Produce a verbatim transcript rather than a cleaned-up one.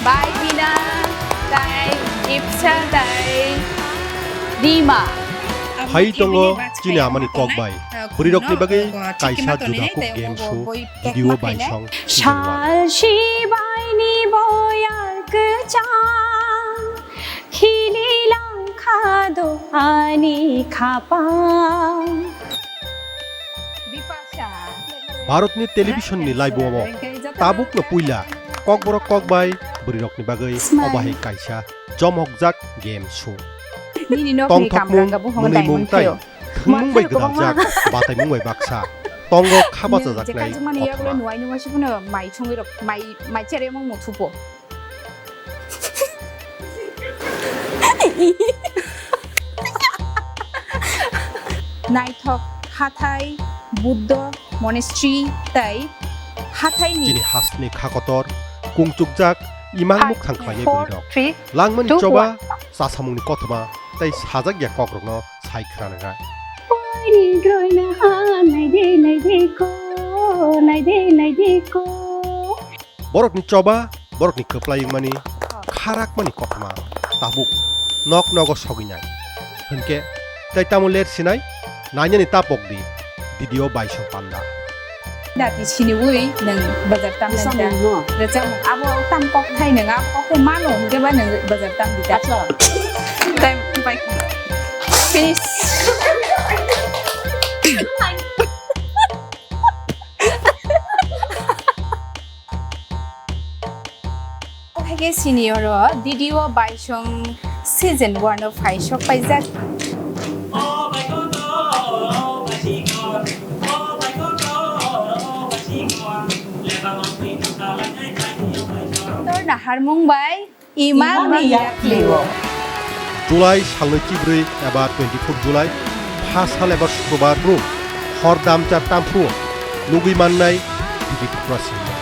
Bai Bina, tai Ipsa, tai Rima. Hai tongo chini amani kok bai. Bwrwirokni bagwi kaisa juda kuk game show, video bai song season one. Sal sibaini boyar kwchang, khili langkha do ani khapang. Bharotni television ni laibu omo tabukno puila Kokborok Kokbai bwrwirokni bagwi obo hai kaisa chomokjak game show. Nini nokni tongthokmung, kamranga buphang mwnwimung diamond tei thaio. Thwngmung bai gwdaljak bataimung bai baksa tongo kha bachajaknai kothoma. Nuai nungma siphano mai chungwi rok mai mai cheremung muthupo. Naithok hathai, Buddho monastery tei hathaini chini hasteni kha kotor, kungchukjak imang muktang khlainai bwrwirok. Langmani choba, chasamungni kothoma tei sajak ya kokrokno sai khna nangkha. Poini groina ha, naide, naide ko, naide, naide ko. Borokni choba, borokni kwplai wngmani, kharakmani kothoma tabuk nok nogo sogwinai. Hinkhe tei tamo ler sinai, nainani ta pokdi, video bai song panda. Dati siniwi nwng bazar tam nang ta. Rwchapmung abo tam kok thai nwng, abo kok thai mano, hinkhe ba nwng bazar tam di ta. Acha. Time bai. Finish. Haikhe senior o D D O Baisong season one o phai sok paijak. Tor naharmung bai Imang ni yaklio. July salnwi chibrwi eba twenty-four July, pha sal eba Shukrobar ruk, hor damchar tamphru, nugwi mannai Bibik Tripura simi.